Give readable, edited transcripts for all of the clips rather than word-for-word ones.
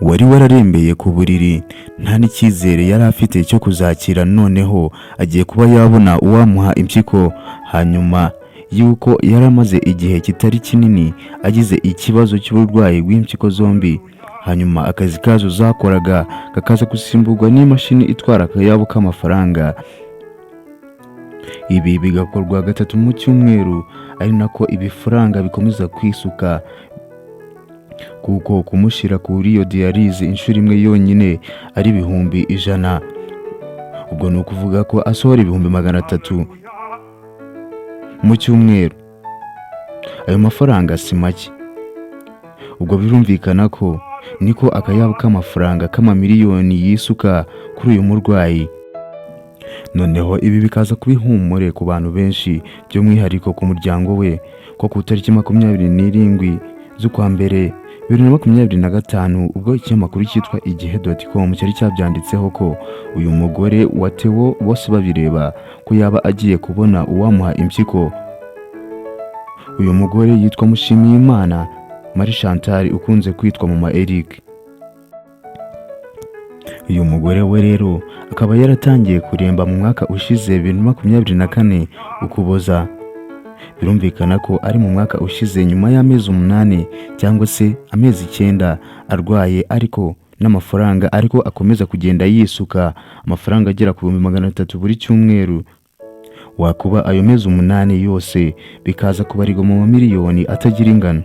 Wari wararembeye ku buriri, nta n'icyizere yari afite cyo kuzakira, noneho agiye kuba yabona uwamuha impyiko, hanyuma y'uko yari amaze igihe kitari kinini agize ikibazo cy'uburwayi bw'impyiko zombi, hanyuma akazi kazo zakoraga kakaza gusimburwa n'imashini itwara akayabo k'amafaranga. Ibi bigakorwa gatatu mu cyumweru, ari nako ibifaranga bikomeza kwisuka, kuko kumushyira kuri iyo dialyse inshuro imwe yonyine ari 100,000. Ubwo ni ukuvuga ko asohora 300,000 mu cyumweru. Ayo mafaranga si make. Ubwo birumvikana ko niko akayabo k'amafaranga k'amamiliyoni yisuka kuri uyu murwayi. Noneho ibi bikaza kuba ihumure ku bantu benshi, by'umwihariko ku muryango we, ko ku itariki 27 z'ukwa mbere 2025, ubwo ikinyamakuru cyitwa igihe.com cyari cyabyanditseho ko uyu mugore wa Theo bose babireba ko yaba agiye kubona uwamuha impyiko. Uyu mugore yitwa Mushimiyimana Marie Chantal, ukunze kwitwa Mama Eric. Uyu mugore we rero akaba yaratangiye kuremba mu mwaka ushize 2024 Ukuboza. Birumvikana ko ari mu mwaka ushize, nyuma y'amezi 8 cyangwa se amezi 9 arwaye, ariko n'amafaranga ariko akomeza kugenda yisuka, amafaranga agera ku 300,000 buri cyumweru. Wakuba ayo mezi 8 yose, bikaza kubarirwa mu mamiliyoni atagira ingano.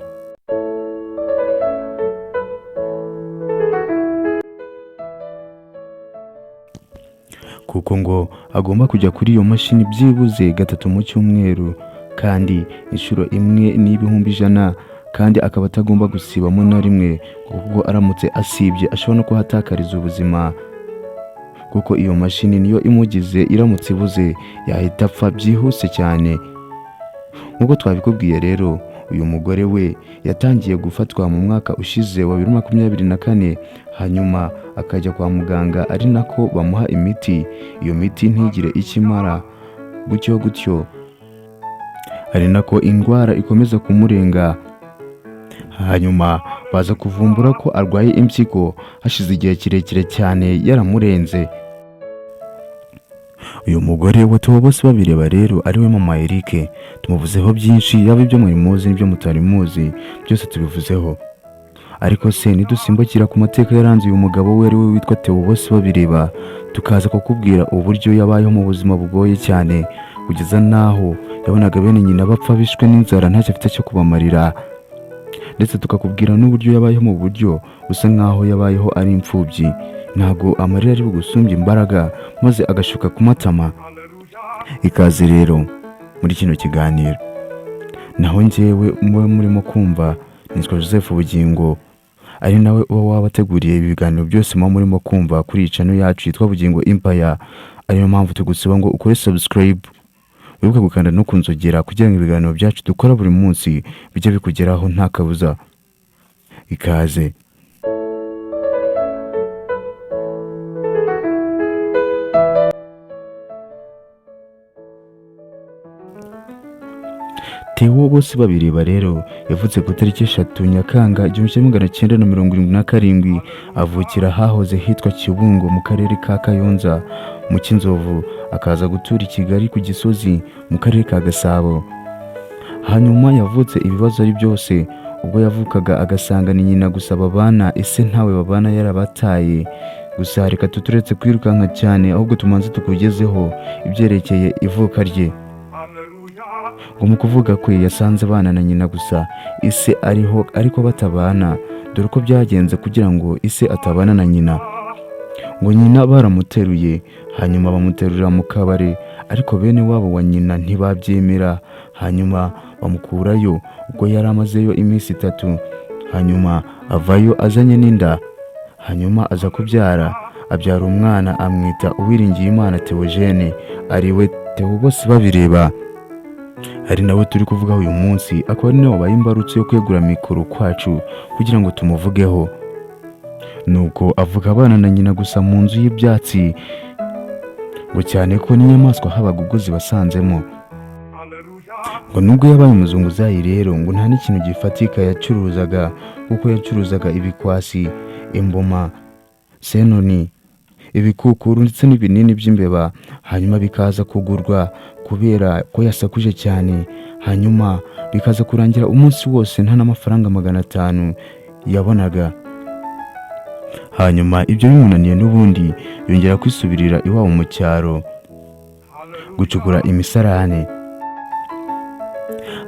Kuko ngo agomba kujya kuri iyo mashini byibuze gatatu mu cyumweru, kandi inshuro imwe ni 100,000, kandi akaba atagomba gusibamo na rimwe, kuko aramutse asibye ashobora no kuhatakariza ubuzima, kuko iyo mashini niyo imugize, iramutse ibuze yahita apfa byihuse cyane. Nk'uko twabikubwiye rero, uyu mugore we yatangiye gufatwa mu mwaka ushize wa 2024, hanyuma akajya kwa muganga, ari nako bamuha imiti, iyo miti ntigire icyo imara, gutyo gutyo, ari nako indwara ikomeza kumurenga. Hanyuma baza kuvumbura ko arwaye impyiko hashize igihe kirekire cyane yaramurenze. Uyu mugore wa Theo bose babireba rero, ariwe Mama Eric, tumuvuzeho byinshi, yaba ibyo mwari muzi n'ibyo mutari muzi, byose tubivuzeho. Ariko se nidusimbukira ku mateka yaranze uyu mugabo we, ariwe witwa Theo bose babireba, tukaza kukubwira uburyo yabayeho mu buzima bugoye cyane, kugeza n'aho yabonaga bene nyina bapfa bishwe n'inzara ntacyo afite cyo kubamarira, ndetse tukakubwira n'uburyo yabayeho mu buryo busa nk'aho yabayeho ari imfubyi, ntabwo amarira ari bugusumbye imbaraga maze agashuka ku matama. Ikaze rero muri kino kiganiro. Naho njyewe muba murimo kumva nitwa Joseph Bugingo, ari nawe uba wabateguriye ibi biganiro byose muba murimo kumva kuri iyi channel yacu yitwa Bugingo Empire. Ariyo mpamvu tugusaba ngo ukore subscribe, wibuke gukanda no kunzogera, kugira ngo ibiganiro byacu dukora buri munsi bijye bikugeraho nta kabuza. Ikaze. Theo bose babireba rero yavutse ku itariki 3 Nyakanga 1977, avukira ahahoze hitwa Kibungo mu karere ka Kayonza mu Cyinzovu, akaza gutura i Kigali ku Gisozi mu karere ka Gasabo. Hanyuma yavutse ibibazo ari byose, ubwo yavukaga agasanga ni nyina gusa babana, ese ntawe babana yarabataye. Gusa reka tuturetse kwirukanka cyane, ahubwo tumanze tukugezeho ibyerekeye ivuka rye. Ngo mu kuvuga kwe yasanze abana na nyina gusa, ise ariho ariko batabana. Dore uko byagenze kugira ngo ise atabana na nyina. Ngo nyina baramuteruye, hanyuma bamuterurira mu kabari, ariko bene wabo wa nyina ntibabyemera, hanyuma bamukurayo ubwo yari amazeyo iminsi 3, hanyuma avayo azanye n'inda, hanyuma aza kubyara, abyara umwana amwita Uwiringiyimana Theogene, ariwe Theo bose babireba, ari nawe turi kuvugaho uyu munsi, akaba ari nawe wabaye imbarutso yo kwegura mikoro kwacu kugira ngo tumuvugeho. Nuko avuga abana na nyina gusa mu nzu y'ibyatsi, ngo cyane ko n'inyamaswa habaga ubwo zibasanzemo. Ngo nubwo yabaye umuzunguzayi rero, ngo nta n'ikintu gifatika yacuruzaga, kuko yacuruzaga ibikwasi, Imboma, senoni, ibikukuru ndetse n'ibinini by'imbeba, hanyuma bikaza kugurwa kubera ko yasakuje cyane, hanyuma bikaza kurangira umunsi wose nta n'amafaranga 500 yabonaga. Hanyuma ibyo bimunaniye n'ubundi yongera kwisubirira iwabo mu cyaro gucukura imisarane.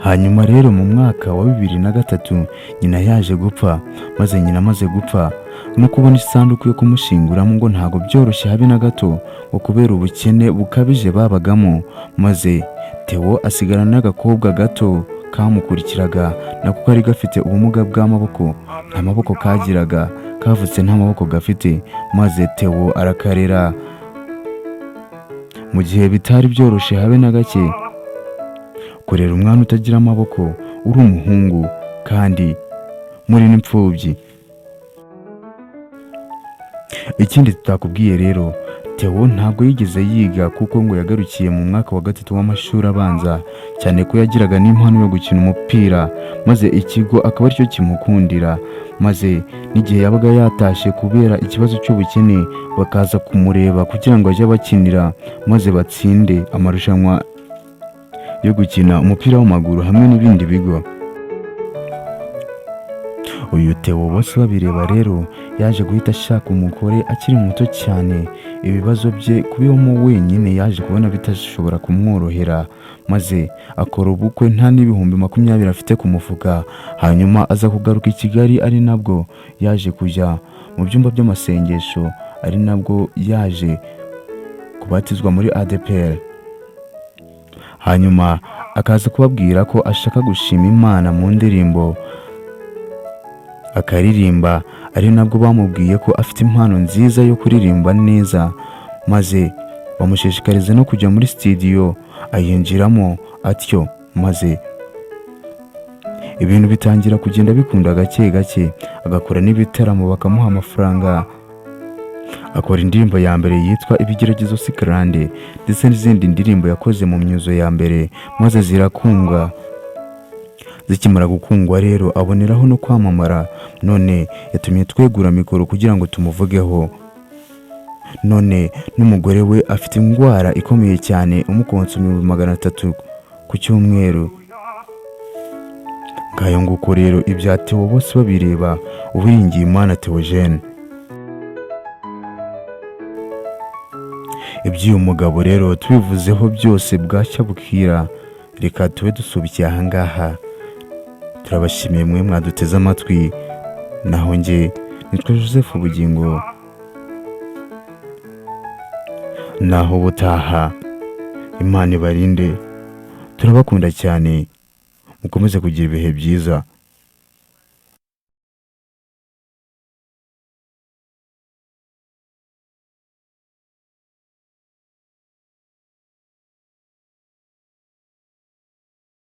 Hanyuma rero mu mwaka wa 2003 nyina yaje gupfa, maze nyina amaze gupfa no kubona isanduku yo kumushinguramo ngo ntabwo byoroshye habe na gato, ngo kubera ubukene bukabije babagamo, maze Theo asigarana n'agakobwa gato kamukurikiraga, nako kari gafite ubumuga bw'amaboko, nta maboko kagiraga, kavutse nta maboko gafite, maze Theo arakarera mu gihe bitari byoroshye habe na gake. Kurera umwana utagira amaboko uri umuhungu kandi muri n'imfubyi. Ikindi tutakubwiye rero, Theo ntabwo yigeze yiga kuko ngo yagarukiye mu mwaka wa gatatu w'amashuri abanza, cyane ko yagiraga n'impano yo gukina umupira, maze ikigo akaba aricyo kimukundira, maze n'igihe yabaga yatashye kubera ikibazo cy'ubukene bakaza kumureba kugira ngo ajye abakinira, maze batsinde amarushanwa yo gukina umupira w'amaguru hamwe n'ibindi bigo. Uyu Theo bose babireba rero yaje guhita ashaka umugore akiri muto cyane. Ibibazo bye kubibamo wenyine yaje kubona bitashobora kumworohera, maze akora ubukwe nta n'20,000 afite ku mufuka. Hanyuma aza kugaruka i Kigali, ari nabwo yaje kujya mu byumba by'amasengesho, ari nabwo yaje kubatizwa muri ADEPR. Hanyuma akaza kubabwira ko ashaka gushima Imana mu ndirimbo akaririmba, ari nabwo bamubwiye ko afite impano nziza yo kuririmba neza, maze bamushishikariza no kujya muri studio, ayinjiramo atyo, maze ibintu bitangira kugenda bikunda gake gake, agakora n'ibitaramo bakamuha amafaranga, akora indirimbo ya mbere yitwa Ibigeragezo si karande, ndetse n'izindi ndirimbo yakoze mu myuzo ya mbere, maze zirakundwa. Zikimara gukundwa rero aboneraho no kwamamara, none yatumye twegura mikoro kugira ngo tumuvugeho. None n'umugore we afite indwara ikomeye cyane umukonsoma 300,000 ku cyumweru. Ngayo nguko rero ibya Theo bose babireba, Uwiringiyimana Theogene. Iby'uyu mugabo rero tubivuzeho byose bwacya bukira, reka tube dusubikiye ahangaha. Turabashimiye mwe mwaduteze amatwi, naho njye nitwa Joseph Bugingo, naho ubutaha Imana ibarinde, turabakunda cyane, mukomeze kugira ibihe byiza.